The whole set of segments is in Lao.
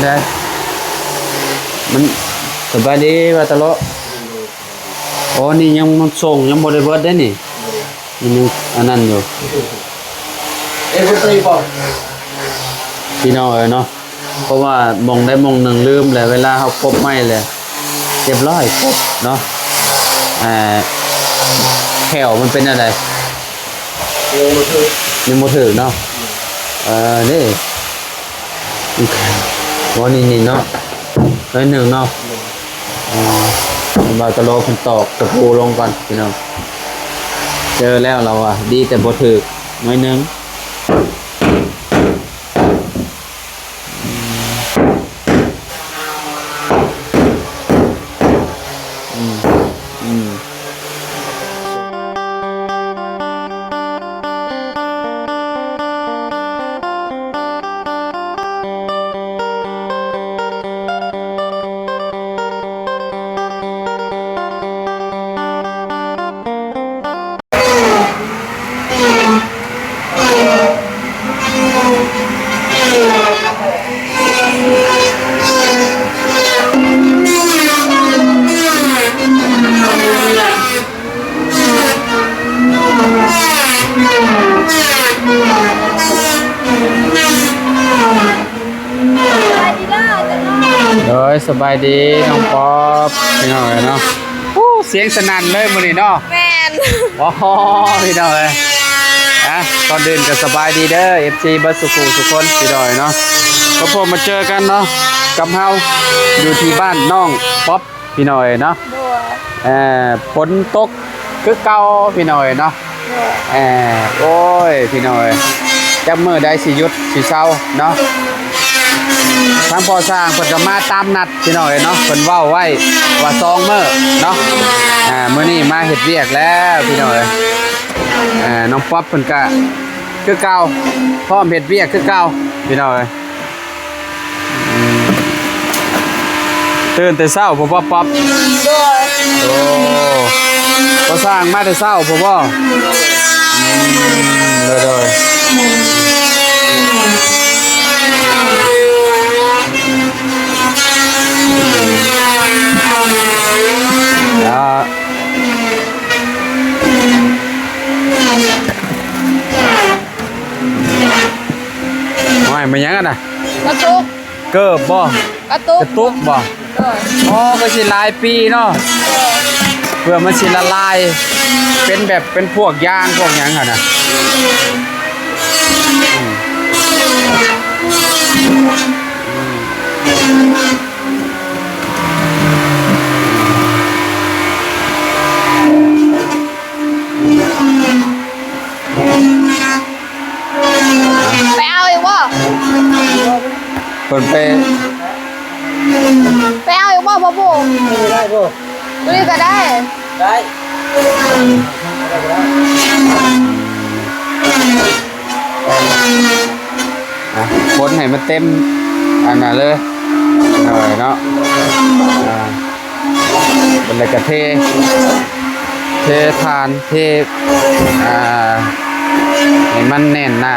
ໄດ້ ມັນ ສະບາຍດີວ່າຕະເລາະ. ອໍ ນີ້ຍັງມັນສົ່ງຍັງບໍ່ໄດ້ເບິດເດ້ນີ້ ມັນຍັງອັນນັ້ນຢູ່ ເອີ ບໍ່ໄດ້ບອກ ພີ່ນ້ອງເອີຍເນາະ. ເພາະວ່າໝ່ອງໃດໝ່ອງໜຶ່ງລືມແຫຼະ ເວລາເຮົາກົບໄມ້ແຫຼະ ຮຽບຮ້ອຍ ກົບເນາະ. ອ່າ ແຂ້ວມັນເປັນແນວໃດ? ຍັງບໍ່ຖືກ ຍັງບໍ່ຖືກເນາະ. ເອີ ນີ້ ບໍ່ ນີ້ ນີ້ເນາະ ໜ້ອຍໜຶ່ງເນາະ. ອ່າ ບ່າວຕະໂລເພິ່ນຕອກຕະປູລົງກ່ອນພີ່ນ້ອງ. ເຈີແລ້ວລາວວ່າ ດີແຕ່ບໍ່ຖືກໜ້ອຍໜຶ່ງ. ອືມ ອືມ. ໂດຍ ສະບາຍດີນ້ອງປອບ ພີ່ນ້ອງເອີຍເນາະ. ໂອ້ ສຽງສະໜັ່ນເລີຍມື້ນີ້ເນາະ. ແມ່ນ ໂອ້ໂຫ ພີ່ນ້ອງເອີຍ. ອ່ະ ກ່ອນອື່ນກໍສະບາຍດີເດີ ເອັຟຊີ ເບິດສູ່ຜູ້ສູ່ຄົນ ພີ່ນ້ອງເອີຍເນາະ. ມາພົບມາເຈີກັນເນາະ ກັບເຮົາຢູ່ທີ່ບ້ານນ້ອງປອບ ພີ່ນ້ອງເອີຍເນາະ. ໂດຍ ເອີ ຝົນຕົກຄືເກົ່າ ພີ່ນ້ອງເອີຍເນາະ. ໂດຍ ເອີ ໂອ້ຍ ພີ່ນ້ອງເອີຍ ຈັກມື້ໃດຊິຢຸດຊິເຊົາເນາະ. ທາງພໍ່ຊ່າງເພິ່ນກໍມາຕາມນັດ ພີ່ນ້ອງເອີຍເນາະ. ເພິ່ນເວົ້າໄວ້ວ່າສອງມື້ເນາະ. ອ່າ ມື້ນີ້ມາເຮັດວຽກແລ້ວ ພີ່ນ້ອງເອີຍ. ອ່າ ນ້ອງປັອບເພິ່ນກະຄືເກົ່າ ພ້ອມເຮັດວຽກຄືເກົ່າ ພີ່ນ້ອງເອີຍ. ອືມ ຕື່ນແຕ່ເຊົ້າພຸ້ນບໍ່ ປັອບ? ໂດຍ ໂອ້ ພໍ່ຊ່າງມາແຕ່ເຊົ້າພຸ້ນບໍ່? ອືມ ໂດຍ ໂດຍ. ໂອ້ຍ ແມ່ນຫຍັງຫັ້ນນະ? ກະຕຸກ ເກີບບໍ່? ກະຕຸກ ກະຕຸກບໍ່? ໂດຍ ອໍ ກໍຊິຫຼາຍປີເນາະ. ໂດຍ ເພື່ອມັນຊິລະລາຍ ເປັນແບບ ເປັນພວກຢາງພວກຫຍັງຫັ້ນນະ. ອືມ ອືມ. ໄປເອົາອີກບໍ່? ເພິ່ນໄປ ໄປເອົາອີກບໍ່ພໍ່ປູ່? ໄດ້ບໍ່? ຕົວນີ້ກໍໄດ້ ໄດ້ ອ່ະ ຄົນໃຫ້ມັນເຕັມອັນນັ້ນເລີຍ ເອີ ເນາະ ອ່າ. ບັດແລ້ວກະເທ ເທຖ່ານ ເທ ອ່າ ໃຫ້ມັນແໜ້ນໜາ.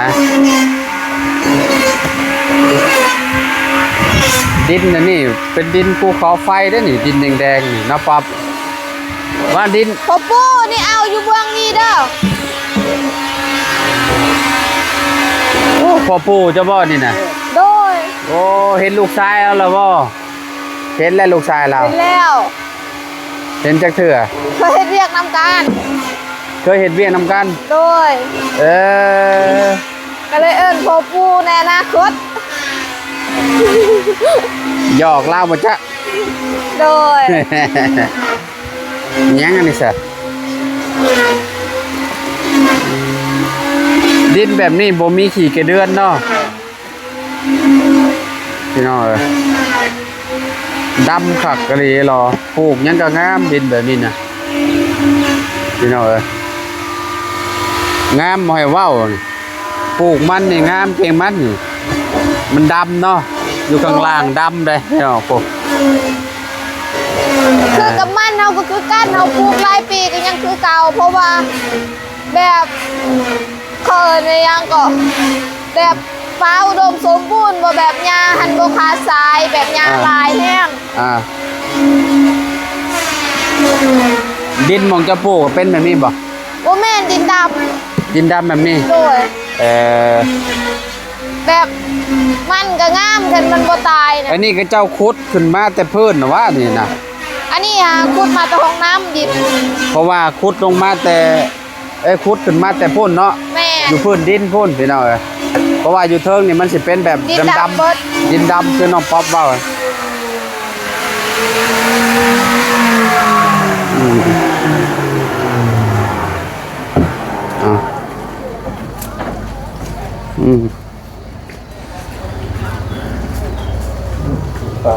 ດິນອັນນີ້ເປັນດິນພູເຂົາໄຟເດ້ນີ້ ດິນແດງໆນີ້ເນາະປັອບ. ວ່າດິນ ພໍ່ປູ່ນີ້ເອົາຢູ່ເບື້ອງນີ້ເດີ. ໂອ້ ພໍ່ປູ່ເຈົ້າບໍ່ນີ້ນະ? ໂດຍ ໂອ້ ເຫັນລູກຊາຍເອົາແລ້ວບໍ່? ເຫັນແລ້ວລູກຊາຍລາວ ເຫັນແລ້ວ. ເຫັນຈັກເທື່ອ? ເຄີຍເຮັດວຽກນຳກັນ. ເຄີຍເຮັດວຽກນຳກັນ? ໂດຍ ເອີ ກໍເລີຍເອີ້ນພໍ່ປູ່ໃນອະນາຄົດ. ຫຍອກລາວບໍ່ຈະ? ໂດຍ ຫຍັງອັນນີ້ຊະ? ດິນແບບນີ້ບໍ່ມີຂີ້ກະເດືອນເນາະ. ພີ່ນ້ອງເອີຍ ດຳຄັກອີ່ຫຼີເນາະ. ປູກຫຍັງກໍງາມ ດິນແບບນີ້ນະ ພີ່ນ້ອງເອີຍ ງາມບໍ່ໃຫ້ເວົ້າ. ປູກມັນນີ້ງາມ ເກັ່ງມັນນີ້ ມັນດຳເນາະ ຢູ່ຂ້າງລ່າງດຳເດ້ ພີ່ນ້ອງ. ໂອ້ ຄືກັບມັນ ເຮົາກໍຄືກັນ ເຮົາປູກຫຼາຍປີກໍຍັງຄືເກົ່າ ເພາະວ່າແບບ ເຂົາເອີ້ນວ່າຫຍັງເກາະ ແບບໄປ ປ່າອຸດົມສົມບູນ ບໍ່ແບບຫຍ້າຫັ້ນບໍ່ຂາດສາຍ ແບບຫຍ້າ ອ່າ ຫຼາຍແຮງ. ອ່າ ດິນໝ່ອງເຈົ້າປູກເປັນແບບນີ້ບໍ່? ບໍ່ແມ່ນ ດິນດຳ. ດິນດຳແບບນີ້? ໂດຍ. ເອີ ແບບມັນກໍງາມ ຄັນມັນບໍ່ຕາຍນະ. ອັນນີ້ກໍເຈົ້າຂຸດຂຶ້ນມາແຕ່ພື້ນນະຫວານີ້ນະ? ອັນນີ້ຫາຂຸດມາແຕ່ຫ້ອງນ້ຳດິນ. ເພາະວ່າຂຸດລົງມາແຕ່ ເອີ ຂຸດຂຶ້ນມາແຕ່ພຸ້ນເນາະ. ແມ່ນ. ຢູ່ພື້ນດິນພຸ້ນ ພີ່ນ້ອງເອີຍ. ເພາະວ່າຢູ່ເທິງນີ້ມັນຊິເປັນແບບ ດິນດຳ ດຳ ເບິດ ດິນດຳ ຄືນ້ອງປັອບເວົ້າ. ອືມ ອືມ. ປາ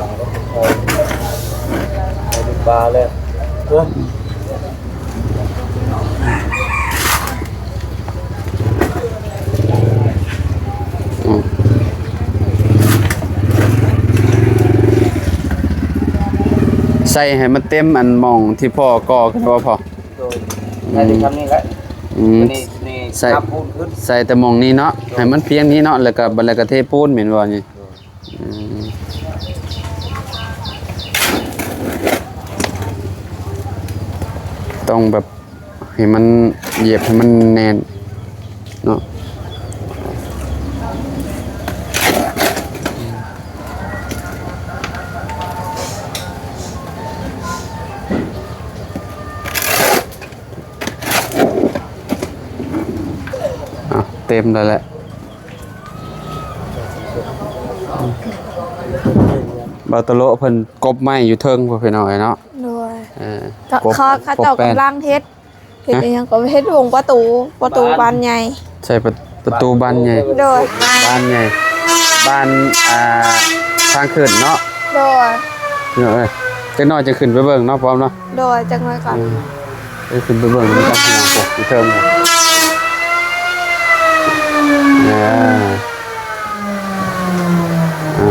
ປາແລ້ວ ອືມ ໃສ່ໃຫ້ມັນເຕັມອັນໝ່ອງທີ່ພໍ່ກໍ່ຂຶ້ນບໍ່ພໍ່? ໂດຍ ໃສ່ແຕ່ຊ່ຳນີ້ແຫຼະ. ອືມ ນີ້ ນີ້ ໃສ່ ຫາບປູນຂຶ້ນ ໃສ່ແຕ່ໝ່ອງນີ້ເນາະ. ໂດຍ ໃຫ້ມັນພຽງນີ້ເນາະ ແລ້ວກໍ ແລ້ວກໍເທປູນແມ່ນບໍ່ນີ້? ໂດຍ ອືມ ຕ້ອງແບບໃຫ້ມັນ ຢຽບໃຫ້ມັນແໜ້ນເນາະ. ອ່ະ ເຕັມແລ້ວແຫຼະ. ບ່າວຕະໂລະເພິ່ນກົບໄມ້ຢູ່ເທິງພຸ້ນ ພີ່ນ້ອງເອີຍເນາະ. ໂດຍ ເອີ ເຂົາ ເຂົາເຈົ້າກຳລັງເຮັດ ເຮັດ ຮະ ອີ່ຫຍັງກໍເຮັດວົງປະຕູ ປະຕູບານໃຫຍ່ ໃສ່ປະ ປະຕູບານໃຫຍ່. ໂດຍ ບານໃຫຍ່ ບານ ອ່າ ທາງຂຶ້ນເນາະ. ໂດຍ ພີ່ນ້ອງເອີຍ ຈັກໜ້ອຍຈະຂຶ້ນໄປເບິ່ງເນາະ ພ້ອມເນາະ. ໂດຍ ຈັກໜ້ອຍກ່ອນ ເອີ ເອີ ຂຶ້ນໄປເບິ່ງນຳກັນ ພີ່ນ້ອງ ໂອ້ ຢູ່ເທິງ ເອີ ເອີ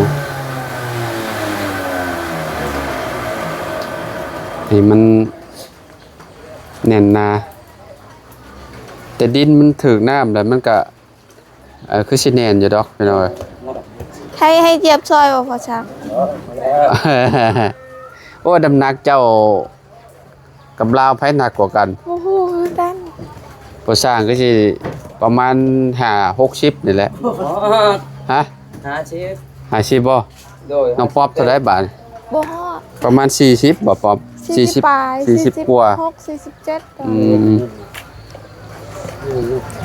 ໃຫ້ມັນແໜ້ນໜາ ແຕ່ດິນມັນຖືກນ້ຳແລ້ວມັນກະ ເອີ ຄືຊິແໜ້ນຢູ່ດອກ ພີ່ນ້ອງເອີຍ. ໃຫ້ ໃຫ້ຈຽບຊ່ອຍບໍ່ ພໍ່ຊ່າງ? ໂອ້ ນ້ຳໜັກເຈົ້າກັບລາວໃຜໜັກກວ່າກັນ? ບໍ່ຮູ້ຄືກັນ. ພໍ່ຊ່າງຄືຊິປະມານຫ້າຫົກສິບນີ້ແຫຼະ. ຮະ? ຫ້າສິບ ຫ້າສິບບໍ່? ໂດຍ ນ້ອງປັອບເທົ່າໃດບາດ? ບໍ່ຮອດ ປະມານສີ່ສິບບໍ່ ປອບ? ສີ່ສິບ ສີ່ສິບປາຍ ສີ່ສິບ ສີ່ສິບກວ່າ ຫົກ ສີ່ສິບເຈັດ. ອືມ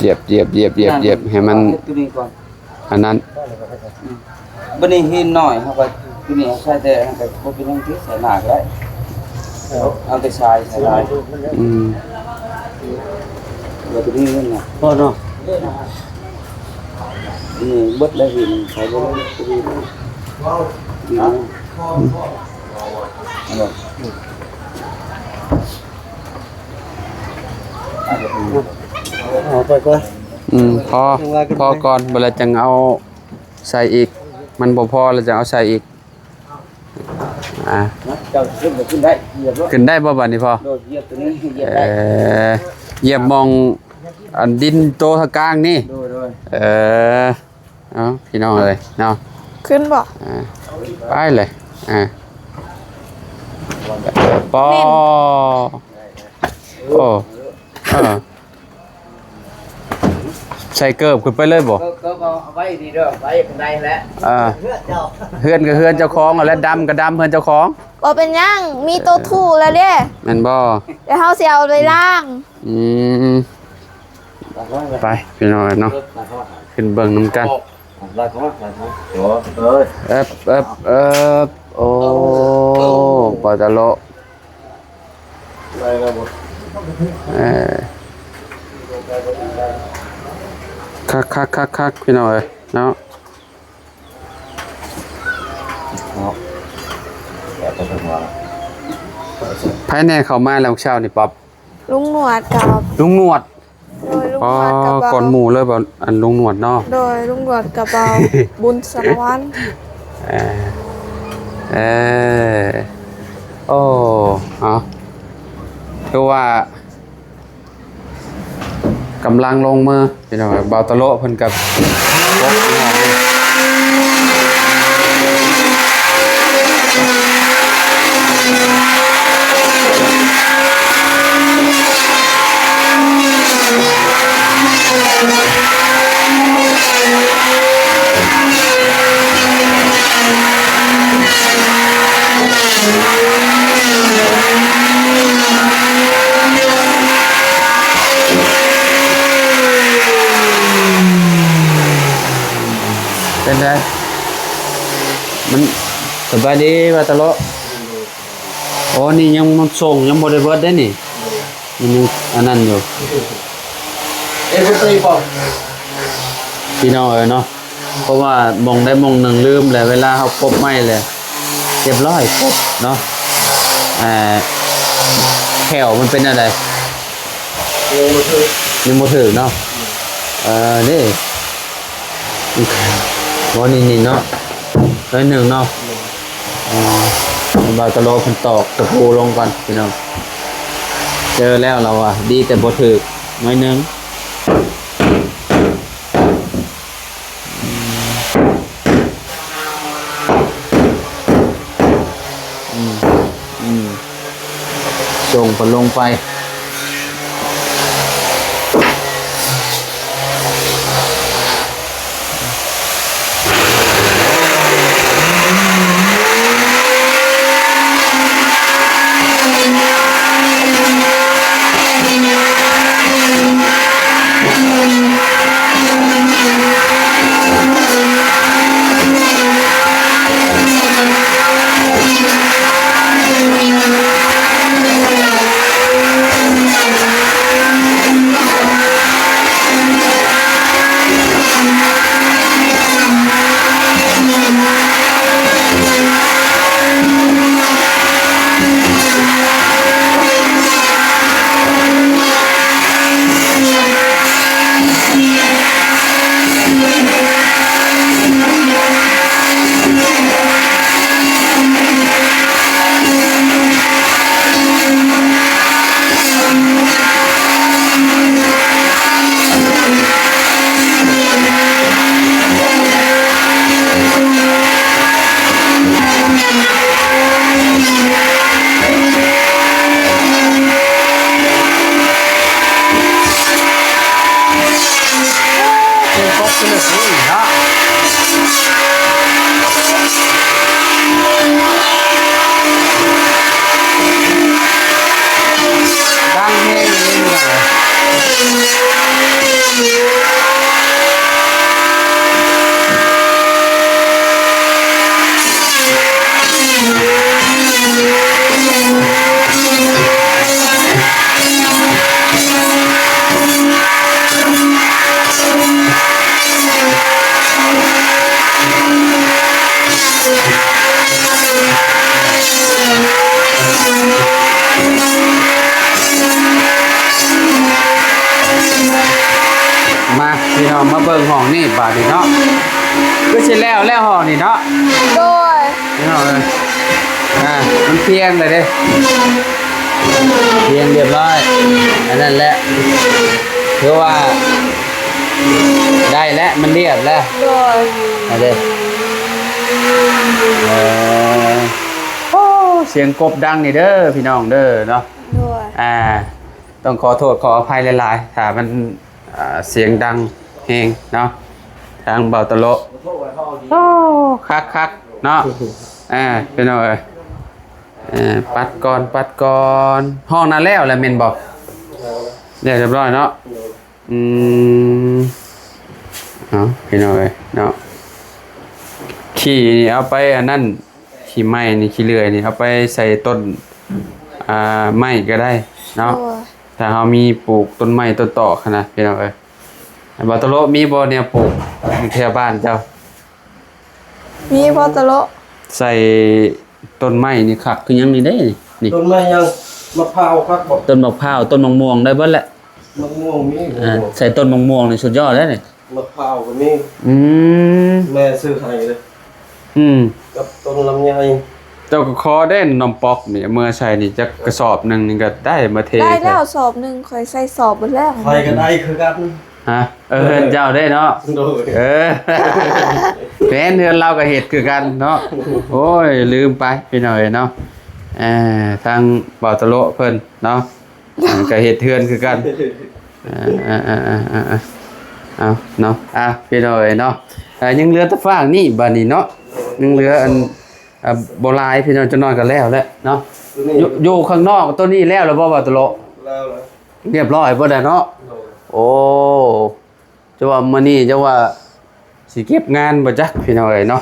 ຢຽບ ຢຽບ ຢຽບ ຢຽບ ຢຽບໃຫ້ມັນ ເຮັດຕົວນີ້ກ່ອນ ອັນນັ້ນ. ອືມ ບັດນີ້ຫີນໜ້ອຍ ເຮົາກໍຕົວນີ້ໃສ່ແຕ່ ເຮົາກໍບໍ່ເປັນຫຍັງ ຕິໃສ່ໜ້າກໍໄດ້ ເອົາແຕ່ຊາຍໃສ່ຫຼາຍ. ອືມ ແລ້ວຕົວນີ້ເງິນນະ ພໍເນາະ. ນີ້ເບິດແລ້ວຫີນ ໃສ່ບໍ່ໄດ້ ຕົວນີ້ດີນະ. ເອົາໄປກ່ອນ ອືມ ພໍ ພໍກ່ອນ ບັດແລ້ວຈັ່ງເອົາໃສ່ອີກ ມັນບໍ່ພໍແລ້ວຈັ່ງເອົາໃສ່ອີກ. ອ່າ ເຈົ້າຂຶ້ນກໍຂຶ້ນໄດ້ ຢຽບໂລດ ຂຶ້ນໄດ້ບໍ່ບາດນີ້ພໍ່? ໂດດ ຢຽບຕົວນີ້ ຢຽບໄດ້ ເອີ ຢຽບໝ່ອງອັນດິນໂຕທາງກາງນີ້. ໂດຍ ໂດຍ ເອີ ເອົາ ພີ່ນ້ອງເອີຍເນາະ ຂຶ້ນບໍ່? ອ່າ ໄປເລີຍ ອ່າ ປອ ໂອ້ ເອີ ໃສ່ເກີບຂຶ້ນໄປເລີຍບໍ່? ເກີບ ເກີບເອົາໄວ້ດີເດີ ໄວ້ຂ້າງໃນແຫຼະ. ອ່າ ເຮືອນເຈົ້າ ເຮືອນກໍເຮືອນເຈົ້າຂອງຫັ້ນແຫຼະ ດຳກໍດຳເຮືອນເຈົ້າຂອງ. ບໍ່ເປັນຫຍັງ ມີໂຕຖູແລ້ວເດ້ ແມ່ນບໍ່? ແຕ່ເຮົາຊິເອົາໄປລ້າງ. ອືມ ໄປພີ່ນ້ອງເນາະ ຂຶ້ນເບິ່ງນຳກັນ. ເອີບ ເອີບ ເອີບ ໂອ້ ປາຕະໂລະ ເອີ ຄັກໆໆໆ ພີ່ນ້ອງເອີຍເນາະ. ເນາະ ແບບບໍ່ເຖິງວ່າ ໃຜແດ່ເຂົ້າມາແລ້ວເຊົ້ານີ້ປັອບ? ລຸງໜວດກັບ ລຸງໜວດ. ໂດຍ ລຸງໜວດກັບ ອໍ ເບົາ ກ່ອນໝູ່ເລີຍເບົາ ອັນລຸງໜວດເນາະ. ໂດຍ ລຸງໜວດກັບເບົາບຸນສາລະວັນ. ເອີ ເອີ ໂອ້ ເອົາ ຄືວ່າ ກຳລັງລົງມື ພີ່ນ້ອງເອີຍ. ເບົາຕະໂລະເພິ່ນກໍປົກ ພີ່ນ້ອງເອີຍ. ໄດ້ ມັນ ສະບາຍດີວ່າຕະເລາະ. ໂອ້ ນີ້ຍັງມັນສົ່ງຍັງບໍ່ໄດ້ເບິດເດ້ນີ້ ມັນຍັງອັນນັ້ນຢູ່. ເອເວອເຕີນບໍ່ ພີ່ນ້ອງເອີຍເນາະ. ເພາະວ່າໝ່ອງໃດໝ່ອງໜຶ່ງລືມແຫຼະ ເວລາເຮົາກົບໄມ້ແຫຼະ ຮຽບຮ້ອຍ ກົບເນາະ. ອ່າ ແຂ້ວມັນເປັນແນວໃດ? ຍັງບໍ່ຖືກ ຍັງບໍ່ຖືກເນາະ. ເອີ ເດ້ ບໍ່ ນີ້ ນີ້ເນາະ ໜ້ອຍໜຶ່ງເນາະ. ອ່າ ບ່າວຕະໂລເພິ່ນຕອກຕະປູລົງກ່ອນພີ່ນ້ອງ. ເຈີແລ້ວລາວວ່າ ດີແຕ່ບໍ່ຖືກໜ້ອຍໜຶ່ງ. ອືມ ອືມ ສົ່ງເພິ່ນລົງໄປ. ມາ ພີ່ນ້ອງ ມາເບິ່ງຫ້ອງນີ້ບາດນີ້ເນາະ. ຄືຊິແລ້ວແລ້ວຫ້ອງນີ້ເນາະ. ໂດຍ ພີ່ນ້ອງເອີຍ ອ່າ ມັນພຽງເລີຍເດ້ ພຽງຮຽບຮ້ອຍ. ອັນນັ້ນແຫຼະ ຄືວ່າໄດ້ແລ້ວ ມັນຮຽບແລ້ວ. ໂດຍ ອັນເດ້ ເອີ ໂອ້ ສຽງກົບດັງນີ້ເດີ ພີ່ນ້ອງເດີເນາະ. ໂດຍ ອ່າ ຕ້ອງຂໍໂທດຂໍອະໄພຫຼາຍໆ ຖ້າມັນ ອ່າ ສຽງດັງແຮງເນາະ. ທາງບ່າວຕະໂລ ໂອ້ ຄັກໆ ເນາະ. ອ່າ ພີ່ນ້ອງເອີຍ ເອີ ປັດກ່ອນ ປັດກ່ອນ. ຫ້ອງນັ້ນແລ້ວແລ້ວແມ່ນບໍ່? ແລ້ວ ແລ້ວຮຽບຮ້ອຍເນາະ. ອືມ ເອົາ ພີ່ນ້ອງເອີຍເນາະ ຂີ້ນີ້ເອົາໄປອັນນັ້ນ ຂີ້ໄມ້ນີ້ ຂີ້ເລື່ອຍນີ້ ເອົາໄປໃສ່ຕົ້ນ ອ່າ ໄມ້ກໍໄດ້ເນາະ. ໂດຍ ຖ້າເຮົາມີປູກຕົ້ນໄມ້ຕົ້ນຕອກຫັ້ນນະ ພີ່ນ້ອງເອີຍ. ບ່າວຕະໂລ ມີບໍ່ແນວປູກຢູ່ແຖວບ້ານເຈົ້າ? ມີບໍ່ຕະໂລ? ໃສ່ຕົ້ນໄມ້ນີ້ຄັກຄືຫຍັງນີ້ເດ້ນີ້. ຕົ້ນໄມ້ຫຍັງ? ໝາກພ້າວຄັກບໍ່? ຕົ້ນໝາກພ້າວ ຕົ້ນໝາກມ່ວງໄດ້ເບິດແຫຼະ. ໝາກມ່ວງມີ ອ່າ ໝາກມ່ວງ ໃສ່ຕົ້ນໝາກມ່ວງນີ້ສຸດຍອດແລ້ວນີ້. ໝາກພ້າວກໍມີ. ອືມ ແມ່ຊື້ໃຫ້ເດ້. ອືມ ກັບຕົ້ນລຳໄຍ. ເຈົ້າກໍຂໍເດ້ ນ້ຳປອກນີ້ ເອົາເມືອໃສ່ນີ້ ຈັກກະສອບໜຶ່ງນີ້ກໍໄດ້ມາເທ. ໄດ້ແລ້ວ ສອບໜຶ່ງ ຂ້ອຍໃສ່ສອບເບິດແລ້ວ. ຂ້ອຍກໍໄດ້ຄືກັນ. ຮະ? ເອີ ເຮືອນເຈົ້າເດ້ເນາະ. ໂດຍ ເອີ ແມ່ນ ເຮືອນລາວກໍເຮັດຄືກັນເນາະ. ໂອ້ຍ ລືມໄປ ພີ່ນ້ອງເອີຍເນາະ. ເອີ ທາງບ່າວຕະໂລເພິ່ນເນາະ ເອີ ກໍເຮັດເຮືອນຄືກັນ. ເອີ ເອົາເນາະ ອ່າ ພີ່ນ້ອງເອີຍເນາະ. ອ່າ ຍັງເຫຼືອແຕ່ຟາກນີ້ບາດນີ້ເນາະ ຍັງເຫຼືອອັນ ອ່າ ບໍ່ຫຼາຍ ພີ່ນ້ອງ ຈັກໜ້ອຍກໍແລ້ວແຫຼະເນາະ. ຢູ່ ຢູ່ຂ້າງນອກໂຕນີ້ແລ້ວແລ້ວບໍ່ ບ່າວຕະໂລ? ແລ້ວແລ້ວ ຮຽບຮ້ອຍເບິດແລ້ວເນາະ. ໂດຍ ໂອ້ ເຈົ້າວ່າມື້ນີ້ ເຈົ້າວ່າ ຊິເກັບງານບໍ່ຈັກ ພີ່ນ້ອງເອີຍເນາະ.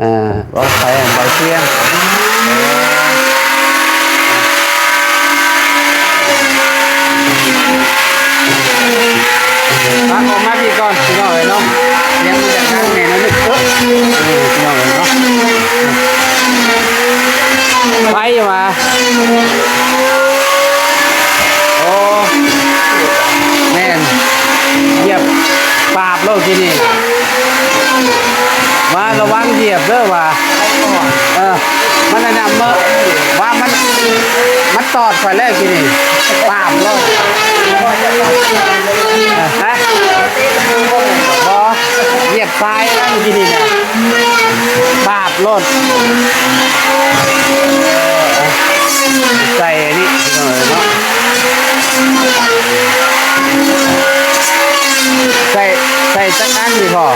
ອ່າ ເວົ້າໄປເບົາສຽງ ຕັດອອກມາພີ້ກ່ອນ ພີ່ນ້ອງເອີຍເນາະ. ສຽງມັນຈະດັງແດ່ໜ້ອຍໜຶ່ງ ເອີ ເອີ ພີ່ນ້ອງເອີຍເນາະ. ໄປວ່າ ໂອ້ ແມ່ນ ຢຽບປາບໂລດທີ່ນີ້. ວ່າລະວັງຢຽບເດີວ່າ ເອີ ມັນອັນນັ້ນເມີ ວ່າມັນ ມັນຕອດຂ້ອຍແລ້ວທີ່ນີ້ ປາບໂລດ. ເອີ ຮະ ບໍ່ ຢຽບຊາຍແລ້ວທີ່ນີ້ນະ ປາບໂລດ. ໃສ່ອັນນີ້ເນາະ ໃສ່ ໃສ່ຈັກອັນນີ້ພໍ?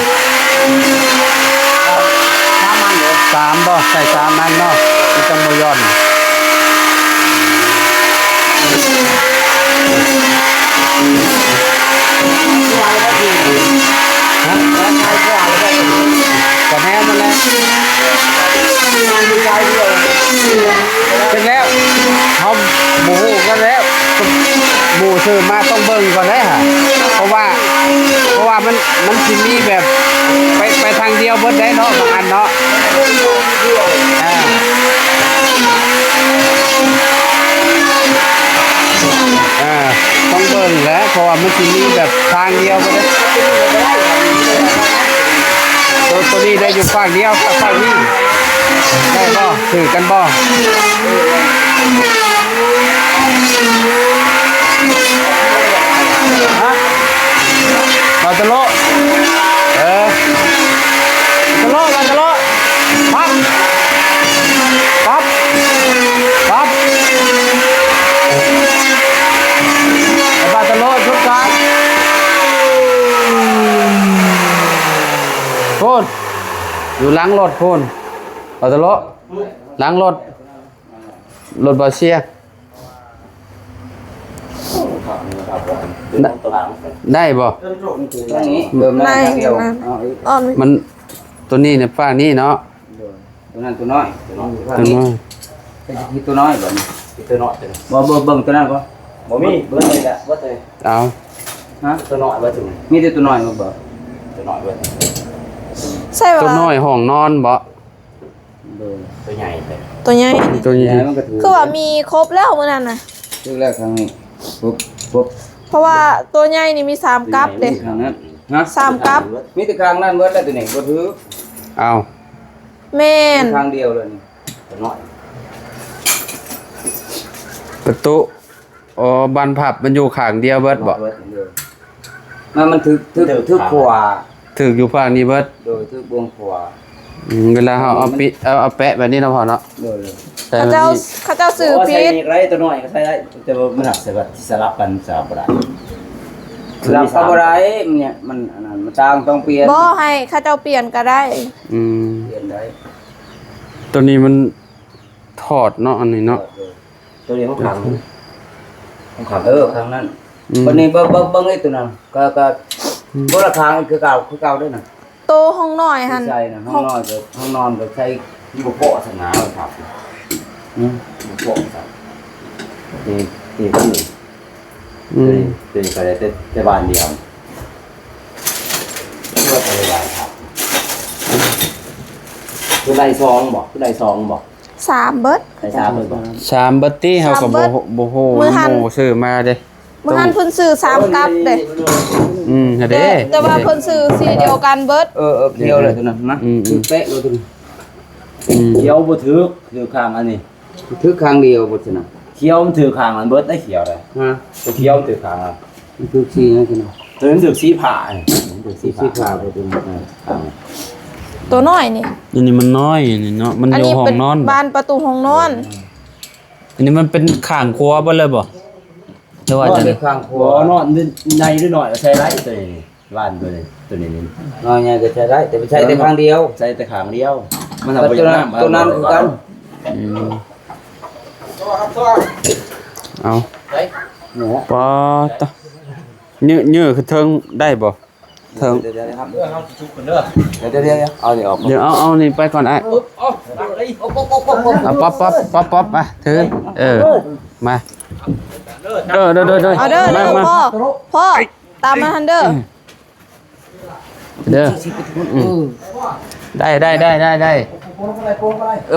ສາມອັນເດີ ສາມບໍ? ໃສ່ສາມອັນເນາະ ມັນຈັ່ງບໍ່ຢ່ອນ. ຮະ? ກໍແນວນັ້ນແຫຼະ ຈັກແລ້ວ ເຮົາບໍ່ຮູ້ກັນແລ້ວ ໝູ່ຊື້ມາຕ້ອງເບິ່ງກ່ອນເດ້ຫະ ເພາະວ່າ ເພາະວ່າມັນ ມັນຊິມີແບບໄປ ໄປທາງດຽວເບິດໄດ້ເນາະ ບາງອັນເນາະ. ອ່າ ອ່າ ຕ້ອງເບິ່ງແຫຼະ ເພາະວ່າມັນຊິມີແບບທາງດຽວເບິດເດ້. ໂຕ ໂຕນີ້ໄດ້ຢູ່ຟາກດຽວກັບຟາກນີ້ ໄດ້ບໍ່? ຖືກກັນບໍ່? ຮະ? ບາຕະໂລ ເອີ ຕະໂລ ບາຕະໂລ ປັບ ປັບ ປັບ ບາຕະໂລ ຈຸດການ ພຸ້ນ ຢູ່ຫຼັງລົດພຸ້ນ ບາຕະໂລ ຫຼັງລົດ ລົດບໍ່ເຊຍ ໄດ້ບໍ່? ໄດ້ ມັນ ຕົວນີ້ໃນຟາກນີ້ເນາະ ໂດຍ ຕົວນັ້ນຕົວນ້ອຍ ຕົວນ້ອຍ ຕົວນ້ອຍ ເປັນຕົວນ້ອຍ ຕົວນ້ອຍ ບໍ່ ເບິ່ງ ເບິ່ງຕົວນັ້ນກ່ອນ ບໍ່ມີ ເບິ່ງນີ້ແຫຼະ ເບິ່ງຕົວນີ້ ເອົາ ຮະ ຕົວນ້ອຍເບິ່ງ ມີແຕ່ຕົວນ້ອຍມາເບິ່ງ ຕົວນ້ອຍເບິ່ງ ໃຊ່ວ່າ ຕົວນ້ອຍຫ້ອງນອນບໍ່? ໂດຍ ຕົວໃຫຍ່ເລີຍ ຕົວໃຫຍ່ນີ້ ຕົວໃຫຍ່ ໃຫຍ່ມັນກໍຖືກ ຄືວ່າມີຄົບແລ້ວມື້ນັ້ນນະ ຖືກແລ້ວຄັ້ງນີ້ ຄົບ ຄົບ ເພາະວ່າຕົວໃຫຍ່ນີ້ມີສາມກັບເດ້ ຂ້າງນັ້ນ ຮະ ສາມກັບ ມີແຕ່ຂ້າງນັ້ນເບິດແລ້ວ ຕົວນີ້ບໍ່ຖືກ ເອົ້າ ແມ່ນ ຂ້າງດຽວເລີຍນີ້ ປະຕູ ອໍ ບານພັບມັນຢູ່ຂ້າງດຽວເບິດບໍ? ມັນ ມັນຖືກ ຖືກ ຖືກຂວາ ຖືກຢູ່ພາກນີ້ເບິດ ໂດຍ ຖືກເບື້ອງຂວາ ອືມ ເວລາເຮົາເອົາປິ ເອົາ ເອົາແປະແບບນີ້ເນາະພໍ່ເນາະ ໂດຍ ເຂົາເຈົ້າ ເຂົາເຈົ້າຊື້ຜິດ ໃສ່ນີ້ກໍໄດ້ ຕົວນ້ອຍກໍໃສ່ໄດ້ ແຕ່ວ່າມັນໜັກ ໃສ່ວ່າສະຫຼັບກັນ ສະຫຼັບບໍ່ໄດ້ ສະຫຼັບກໍບໍ່ໄດ້ ມັນ ມັນອັນນັ້ນ ມັນຕ່າງ ຕ້ອງປ່ຽນ ບໍ່ ໃຫ້ເຂົາເຈົ້າປ່ຽນກໍໄດ້ ອືມ ປ່ຽນໄດ້ ຕົວນີ້ມັນ ຖອດເນາະ ອັນນີ້ເນາະ ໂຕນີ້ຂອງຂ້າງ ຂອງຂ້າງ ເອີ ຂ້າງນັ້ນ ອືມ ບັດນີ້ເບິ່ງ ເບິ່ງ ເບິ່ງໄອ້ໂຕນັ້ນ ກໍ ກໍ ອືມ ຄົນລະຂ້າງ ຄືເກົ່າ ຄືເກົ່າເດ້ນະ ໂຕຫ້ອງນ້ອຍຫັ້ນ ໃສ່ນະ ຫ້ອງ ຫ້ອງນ້ອຍກໍ ຫ້ອງນອນກໍໃສ່ ມັນບໍ່ພໍສະໜາ ມັນພັບ ອືມ ບໍ່ພໍສະ ນີ້ ນີ້ ອືມ ໂຕນີ້ກໍໄດ້ແຕ່ ແຕ່ບານດຽວ ຄືວ່າກໍໄດ້ບານຄັບ ຄືໄດ້ສອງບໍ? ຄືໄດ້ສອງບໍ? ສາມເບິດ ໄດ້ສາມເບິດບໍ? ສາມເບິດຕິ ເຮົາກໍບໍ່ ສາມເບິດ ບໍ່ຮູ້ ມື້ຫັ້ນ ໝູ່ຊື້ມາເດ້ ມື້ຫັ້ນເພິ່ນຊື້ສາມກັບເດ້ ອືມ ຫັ້ນເດ້ ແຕ່ ແຕ່ວ່າເພິ່ນຊື້ສີດຽວກັນເບິດ ເອີ ເອີ ດຽວເລີຍໂຕນັ້ນນະ ອືມ ຖືກເປະເລີຍໂຕນີ້ ອືມ ດຽວບໍ່ຖືກ ຖືກຂ້າງອັນນີ້ ຖືກຂ້າງດຽວບໍ່ຊັ້ນນະ ຂຽວມັນຖືກຂ້າງອັນເບິດໄດ້ຂຽວໄດ້ ຮະ ຂຽວມັນຖືກຂ້າງອັນ ມັນຖືກສີຫຍັງຊັ້ນນະ ໂຕນີ້ມັນຖືກສີຟ້າ ມັນຖືກສີຟ້າ ສີຟ້າບໍ່ຕົວນີ້ ອ່າ ຕົວນ້ອຍນີ້ ອັນນີ້ມັນນ້ອຍນີ້ເນາະ ມັນຢູ່ຫ້ອງນອນ ອັນນີ້ເປັນບານປະຕູຫ້ອງນອນ ອັນນີ້ມັນເປັນຂ້າງຄົວເບິດເລີຍບໍ່ ຫຼືວ່າຈັ່ງໃດ ຂ້າງຄົວ ເນາະ ໃຫຍ່ຫຼືນ້ອຍກໍໃຊ້ໄດ້ ຕົວນີ້ ບ້ານຕົວນີ້ ຕົວນີ້ນີ້ ນ້ອຍໃຫຍ່ກໍໃຊ້ໄດ້ ແຕ່ມັນໃຊ້ແຕ່ຂ້າງດຽວ ໃຊ້ແຕ່ຂ້າງດຽວ ມັນບໍ່ຢາກງາມ ຕົວນັ້ນຄືກັນ ອືມ ເອົາ ປາດຕະ ເຍີ້ ເຍີ້ຂຶ້ນເທິງໄດ້ບໍ່? ເຖິງ ດຽວໆ ເດີ ເຮົາຊິຊຸກກັນເດີ ດຽວໆ ເອົານີ້ອອກ ດຽວເອົາ ເອົານີ້ໄປກ່ອນອ້າຍ ເອີ ເອົາ ປັອບ ປັອບ ປັອບ ປັອບ ອ່ະ ຖື ເອີ ມາ ເດີ ເດີ ເດີ ເດີ ເອົາເດີ ມາ ເດີ ມາ ພໍ່ ພໍ່ ຕາມມາຫັ້ນເດີ ເດີ ອືມ ໄດ້ ໄດ້ ໄດ້ ໄດ້ ໄດ້ ເອີ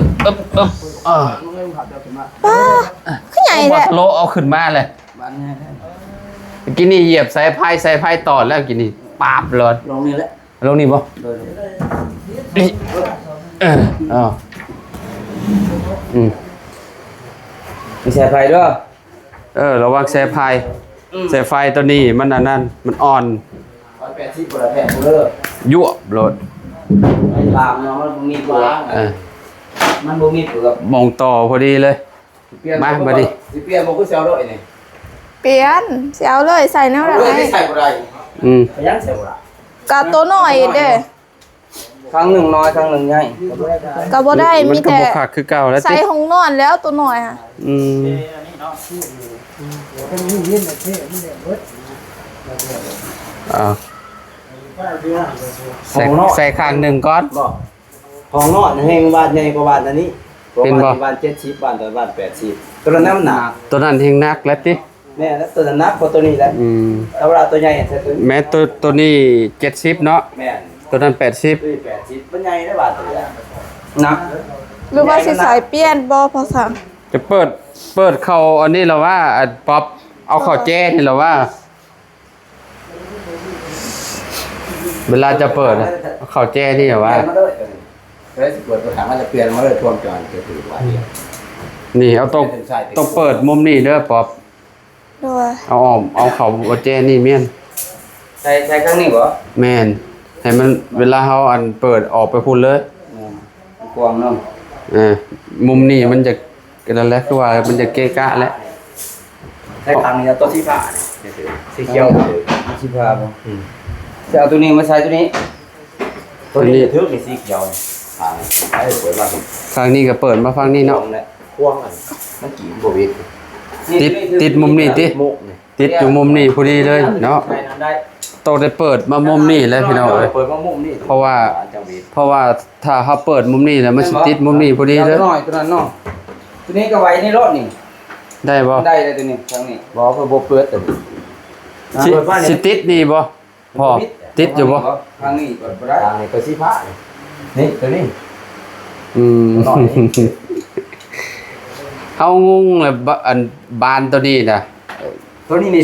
ບ ເອີບ ເອີບ ອ່າ ປ້າ ຄືໃຫຍ່ແທ້ ໂລ ເອົາຂຶ້ນມາເລີຍ ກີ້ນີ້ຢຽບສາຍໄຟ ສາຍໄຟຕອດແລ້ວ ກີ້ນີ້ ປາບໂລດ ລົງນີ້ແຫຼະ ລົງນີ້ບໍ່? ໂດຍ ນີ້ ເອີ ເອົາ ອືມ ມີສາຍໄຟເດີ ເອີ ລະວັງສາຍໄຟ ອືມ ສາຍໄຟໂຕນີ້ມັນອັນນັ້ນ ມັນອ່ອນ ຮ້ອຍແປດສິບບໍ່ໄດ້ແພງເດີ ຢວບໂລດ ໄອ້ຕາມເນາະ ມັນບໍ່ມີຕົວ ເອີ ມັນບໍ່ມີເປືອກ ໝ່ອງຕໍ່ພໍດີເລີຍ ປ່ຽນ ມາ ບໍ່ ບັດນີ້ ຊິປ່ຽນບໍ່? ຄືຊິເອົາໂລດນີ້ ປ່ຽນ ຊິເອົາເລີຍ ໃສ່ແນວໃດ ເອົາເລີຍ ໃສ່ບໍ່ໄດ້ ອືມ ເປັນຫຍັງໃສ່ບໍ່ໄດ້? ກະໂຕນ້ອຍເດ້ ຂ້າງໜຶ່ງນ້ອຍ ຂ້າງໜຶ່ງໃຫຍ່ ກະບໍ່ໄດ້ ມັນກະບໍ່ຄັກຄືເກົ່າແລ້ວຕິ ມີແຕ່ໃສ່ຫ້ອງນອນແລ້ວ ໂຕນ້ອຍຫະ ອືມ ອ່າ ໃສ່ ໃສ່ຂ້າງໜຶ່ງກ່ອນ ຫ້ອງນອນແຮ່ງບ້ານໃຫຍ່ກວ່າບ້ານອັນນີ້ ເປັນບໍ່? ບ້ານເຈັດສິບ ບ້ານ ບ້ານແປດສິບ ໂຕນັ້ນໜັກ ໂຕນັ້ນແຮ່ງໜັກແລ້ວຕິ ແມ່ນແລ້ວ ໂຕນັ້ນໜັກກວ່າໂຕນີ້ແຫຼະ ອືມ ແຕ່ວ່າໂຕໃຫຍ່ແທ້ໂຕນີ້ ແມ່ນໂຕ ໂຕນີ້ເຈັດສິບເນາະ ແມ່ນ ໂຕນັ້ນແປດສິບ ໂຕນີ້ແປດສິບ ມັນໃຫຍ່ເດ້ບາດໂຕນີ້ ໜັກ ຫຼືວ່າຊິໃສ່ປ່ຽນບໍ່ພໍ່ຊ່າງ ຈະເປີດ ເປີດເຂົ້າອັນນີ້ລະວ່າ ອັນປັອບ ເອົາເຂົ້າແຈນີ້ລະວ່າ ເວລາຈະເປີດນະ ເຂົ້າແຈນີ້ຫວາ ປ່ຽນມາເລີຍ ເອີ ຊິເປີດໄປຫາມັນ ຈະປ່ຽນມາເລີຍ ພວກຈອນຈະຖືກວ່າ ນີ້ ເອົາ ຕ້ອງ ຕ້ອງເປີດມຸມນີ້ເດີ ປອບ ໂດຍ ເອົາອອກ ເອົາເຂົ້າແຈນີ້ແມ່ນ ໃສ່ ໃສ່ຂ້າງນີ້ບໍ່? ແມ່ນ ໃຫ້ມັນ ເວລາເຮົາ ອັນ ເປີດອອກໄປພຸ້ນເລີຍ ແມ່ນ ກວ້າງເນາະ ເອີ ມຸມນີ້ມັນຈະ ກະນັ້ນແຫຼະ ຄືວ່າມັນຈະເກະກະແຫຼະ ໃສ່ຂ້າງນີ້ ໂຕສີຟ້ານີ້ ສີຂຽວ ສີຟ້າບໍ່? ອືມ ຊິເອົາໂຕນີ້ມາໃສ່ໂຕນີ້ ໂຕນີ້ຖືກນີ້ ສີຂຽວນີ້ ຂ້າງນີ້ ໃຫ້ເປີດມາ ຂ້າງນີ້ກະເປີດມາຝັ່ງນີ້ເນາະ ຂວາງແຫຼະ ຂວາງອັນ ມັນກີ້ບໍ່ເວັດ ຕິດ ຕິດມຸມນີ້ຕິ ຕິດຢູ່ມຸມນີ້ພໍດີເລີຍເນາະ ຕ້ອງໄດ້ເປີດມາມຸມນີ້ແຫຼະພີ່ນ້ອງເອີຍ ເປີດມາມຸມນີ້ ເພາະວ່າ ເພາະວ່າຖ້າເຮົາເປີດມຸມນີ້ແລ້ວ ມັນຊິຕິດມຸມນີ້ພໍດີເລີຍ ໂຕນ້ອຍໂຕນັ້ນເນາະ ໂຕນີ້ກະໄວ້ໃນລົດນີ້ ໄດ້ບໍ່? ໄດ້ເລີຍໂຕນີ້ ທາງນີ້ ບໍ່ ເພິ່ນບໍ່ເປີດໂຕນີ້ ຊິ ຊິຕິດນີ້ບໍ່? ພໍຕິດຢູ່ບໍ່? ທາງນີ້ກະບໍ່ໄດ້ ທາງນີ້ກະສີຟ້າ ນີ້ ໂຕນີ້ ອືມ ເຮົາງົງແລ້ວ ບ- ອັນ ບານໂຕນີ້ນະ ໂຕນີ້ນີ້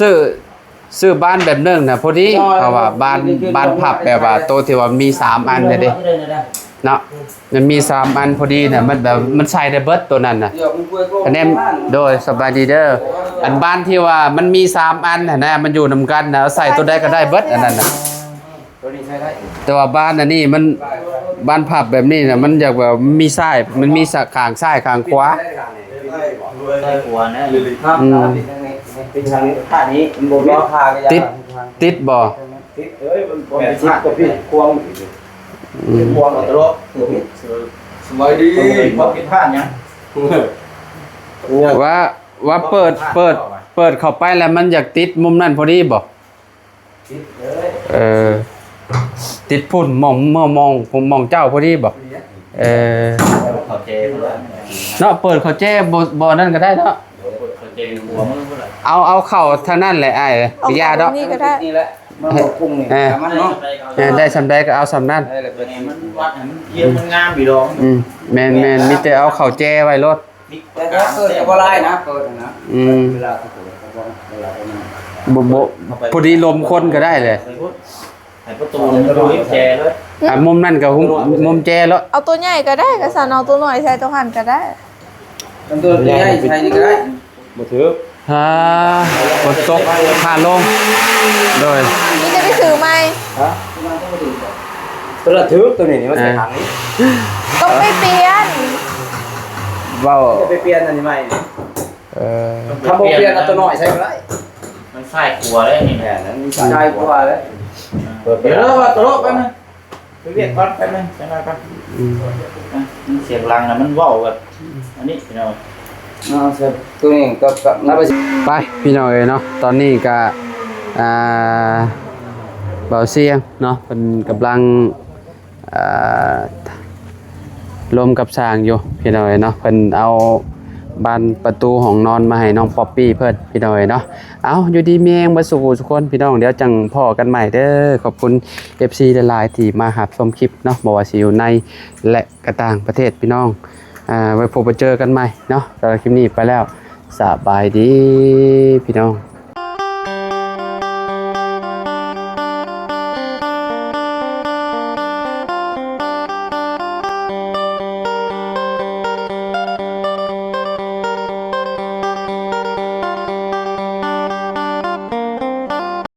ຊື້ ຊື້ບານແບບໜຶ່ງນະ ພໍດີ ເພາະວ່າບານ ບານພັບແບບວ່າໂຕທີ່ວ່າມີສາມອັນນະເດ້ ເນາະ ມັນມີສາມອັນພໍດີນະ ມັນແບບ ມັນໃສ່ໄດ້ເບິດໂຕນັ້ນນະ ຄະແນນ ໂດຍ ສະບາຍດີເດີ ອັນບານທີ່ວ່າມັນມີສາມອັນຫັ້ນນະ ມັນຢູ່ນຳກັນນະ ໃສ່ໂຕໃດກະໄດ້ເບິດອັນນັ້ນນະ ໂຕນີ້ໃຊ້ໄດ້ ແຕ່ວ່າບານອັນນີ້ມັນ ບານພັບແບບນີ້ນະ ມັນຢາກແບບມີຊ້າຍ ມັນມີສະ ຂ້າງຊ້າຍຂ້າງຂວາ ຊ້າຍຂວານະ ອືມ ຕິດ ຕິດບໍ່? ຕິດເອີຍ ມັນບໍ່ຕິດກະຜິດຂວາງ ອືມ ຂວາງຕະຫຼອດ ສະບາຍດີ ບໍ່ຜິດພາດຫຍັງ ວ່າ ວ່າເປີດ ເປີດ ເປີດເຂົ້າໄປແລ້ວມັນຢາກຕິດມຸມນັ້ນພໍດີບໍ່? ເອີ ຕິດພຸ້ນ ມອງ ເມື່ອມອງ ມອງເຈົ້າພໍດີບໍ່? ເອີ ເຂົ້າແຈ ເນາະ ເປີດເຂົ້າແຈ ບໍ່ ບໍ່ນັ້ນກະໄດ້ເນາະ ເປີດເຂົ້າແຈ ຫົວມືພຸ້ນລະ ເອົາ ເອົາເຂົ້າທາງນັ້ນແຫຼະອ້າຍ ເອີ ຢ່າດອກ ນີ້ກະໄດ້ ນີ້ແຫຼະ ມາບອກກຸ້ງນີ້ ເອີ ມັນເນາະ ເອີ ໄດ້ສ່ຳໃດກະເອົາສ່ຳນັ້ນ ໃຫ້ມັນວັດໃຫ້ມັນຮຽງມັນງາມອີ່ດອກ ອືມ ແມ່ນໆ ມີແຕ່ເອົາເຂົ້າແຈໄວ້ໂລດ ແຕ່ເປີດກະບໍ່ຫຼາຍນະ ເປີດຫັ້ນນະ ອືມ ເວລາເປີດກະບໍ່ ເວລາປະມານ ບໍ່ ບໍ່ ພໍດີລົມຄົນກະໄດ້ແຫຼະ ໃຫ້ປະຕູມັນຢູ່ແຈເລີຍ ອ່າ ມຸມນັ້ນກະມຸມແຈເລີຍ ເອົາໂຕໃຫຍ່ກະໄດ້ ກະຊັ້ນເອົາໂຕນ້ອຍໃສ່ໂຕຫັ້ນກະໄດ້ ຄັນໂຕໃຫຍ່ໃສ່ນີ້ກະໄດ້ ບໍ່ຖືກ ອ່າ ຝົນຕົກ ພາລົງ ໂດຍ ມີແຕ່ໄປຊື້ໃໝ່ ຮະ ໂຕລະຖືກ ໂຕນີ້ນີ້ ມັນໃສ່ ເອີ ຖັງນີ້ ຕ້ອງໄປປ່ຽນ ເວົ້າ ຈະໄປປ່ຽນອັນນີ້ໃໝ່ ເອີ ຖ້າບໍ່ປ່ຽນເອົາໂຕນ້ອຍໃສ່ກະໄດ້ ມັນຊ້າຍຂວາເດ້ນີ້ ແມ່ນ ມັນຊ້າຍຂວາເດ້ ເປີດ ດຽວ ໂຕລະແປັບໜຶ່ງ ໄປວຽກກ່ອນ ແປັບໜຶ່ງ ຈັກໜ້ອຍກ່ອນ ອືມ ອ່ະ ມັນສຽງດັງນະ ມັນເວົ້າແບບ ອັນນີ້ພີ່ນ້ອງ ເນາະ ໂຕນີ້ກະ ກະ ໄປ ພີ່ນ້ອງເອີຍເນາະ ຕອນນີ້ກະ ອ່າ ເບົາຊຽງເນາະ ເພິ່ນກຳລັງ ເອີ ລົມກັບຊ່າງຢູ່ພີ່ນ້ອງເອີຍເນາະ. ເພິ່ນເອົາບານປະຕູຫ້ອງນອນມາໃຫ້ນ້ອງປັອບປີ້ເພິ່ນພີ່ນ້ອງເອີຍເນາະ. ເອົາ ຢູ່ດີມີແຮງເບິດສູ່ຜູ້ສູ່ຄົນພີ່ນ້ອງ ດຽວຈັ່ງພໍ້ກັນໃໝ່ເດີ. ຂອບຄຸນ ເອັຟຊີ ຫຼາຍໆ ທີ່ມາຮັບຊົມຄລິບເນາະ ບໍ່ວ່າຊິຢູ່ໃນ ແລະ ກະຕ່າງປະເທດພີ່ນ້ອງ. ອາ ໄວ້ພົບໄວ້ເຈີກັນໃໝ່ເນາະ. ສຳລັບຄລິບນີ້ໄປແລ້ວ ສະບາຍດີພີ່ນ້ອງ.